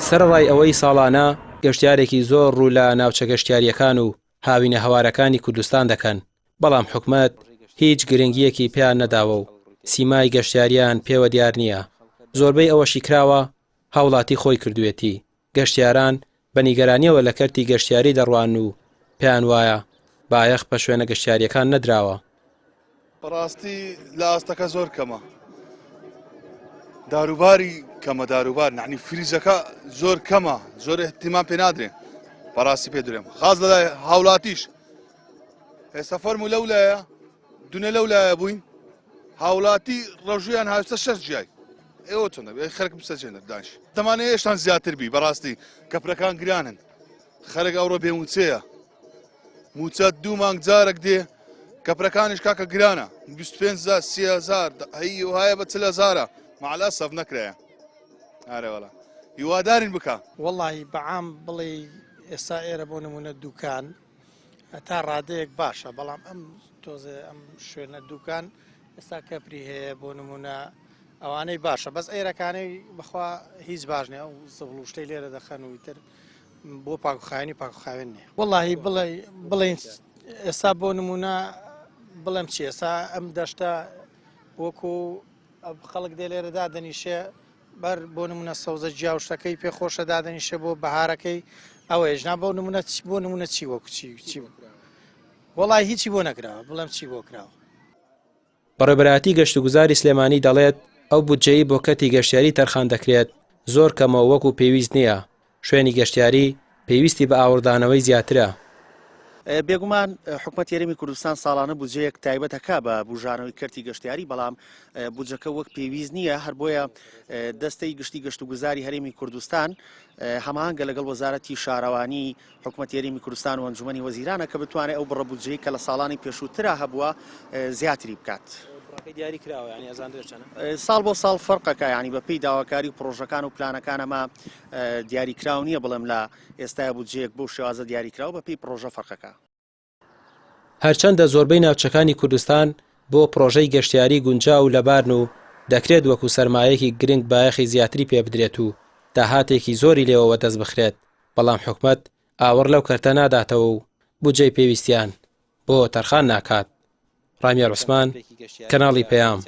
سەرەڕای ئەوەی ساڵانە گەشتیارێکی زۆر ڕوو لە ناوچە گەشتیارییەکان و هاوینەهەوارەکانی کوردستان دەکەن، بەڵام حکومەت هیچ گرنگییەکی پێیان نەداوە و سیمای گەشتیارییان پێوە دیار نییە، زۆربەی ئەوەشی کراوە هاوڵاتی خۆی کردوویەتی، گەشتیاران بە نیگەرانییەوە لە کەرتی گەشتیاری دەڕوانن و پێیان وایە بایەخ بە شوێنە گەشتیارییەکان نەدراوە. بەڕاستی لە ئاستەکە زۆر کەمە داروباری کەمە داروبار نعنی فریزەکە زۆر کەمە زۆر احتیمان پێ نادرێن بەڕاستی پێ درێم خاز لەلای هاوڵاتیش ئێستا فەرمو لەو لایە دونێ لەو لایە بووین هاوڵاتی ڕەژویان هاوسە شەش جیای ئێوە چۆن دەبێت خەرک بسەجێنەر دانش دەمانەیە هێشتان زیاتر بی بەڕاستی کەپرەکان گرانن خەرک ئەوڕۆ بێموچەیە موچە دوو مانگ جارێک دێ کەپرەکانیش کاکە گرانە 25 هزار 30 هزار هەی وهایە بە 40 هزارە مع الاسف نەکرایە ئارێ وەڵا هیوادارین بکە. وەڵاهی بەعام بڵێی ئێستا ئێرە بۆ نمونە دوکان تا ڕادەیەک باشە بەڵام ئەم تۆزێ ئەم شوێنە دوکان ئێستا کەپری هەیە بۆ نمونە ئەوانەی باشە بەس ئێرەکانەی بەخوا هیچ باش نیە ئەو زبڵ و شتەی لێرە دەخەن و ئیتر بۆ پاکوخاوێنی پاکوخاوێن نیە وەڵاهی بڵێ بڵێن ئێستا بۆ نمونە بڵێم چی ئێستا ئەم دەشتە وەکو خەڵک دێ لێرە دادەنیشێ بەر بۆ نمونە سەوزە گیا و شتەکەی پێ خۆشە دادەنیشێ بۆ بەهارەکەی ئەوەیش نا بۆ نمونە بۆ نمونە چی وەکو چی چی وەڵی هیچی بۆ نەکراوە بڵێم چی بۆ کراوە. بەڕێوبەرایەتی گەشتوگوزاری سلێمانی دەڵێت، ئەو بودجەی بۆ کەرتی گەشتیاری تەرخان دەکرێت زۆر کەمە و وەکو پێویست نییە، شوێنی گەشتیاری پێویستی بە ئاوڕدانەوەی زیاترە. بێگومان حکومەتی هەرێمی کوردستان ساڵانە بودجەیەک تایبەت ئەکا بە بوژانەوەی کەرتی گەشتیاری، بەڵام بودجەکە وەک پێویست نییە، هەر بۆیە دەستەی گشتی گەشتوگوزاری هەرێمی کوردستان هەماهەنگە لەگەڵ وەزارەتی شارەوانی حکومەتی هەرێمی کوردستان و ئەنجومەنی وەزیرانە کە بتوانێت ئەو بڕە بودجەی کە لە ساڵانی پێشووترا هەبووە زیاتری بکات. بڕەکەی دیاری کراوە یانی ئەزانرێت چەنە؟ ساڵ بۆ ساڵ فەرقەکە یانی بە پێی داواکاری و پڕۆژەکان و پلانەکان ئەمە دیاریکراو نییە بڵێم لە ئێستایا بودجەیەک بەو شێوازە دیاریکراوە بە پێی پڕۆژە فەرقەکە. هەرچەندە زۆربەی ناوچەکانی کوردستان بۆ پڕۆژەی گەشتیاری گونجاو و لەبارن و دەکرێت وەکو سەرمایەکی گرنگ بایەخی زیاتری پێبدرێت و داهاتێکی زۆری لێوە وەدەست بخرێت، بەڵام حکومەت ئاوڕ لەو کەرتە ناداتەوە و بودجەی پێویستیان بۆ تەرخان ناکات. ڕامیار عوسمان، کەناڵی پەیام.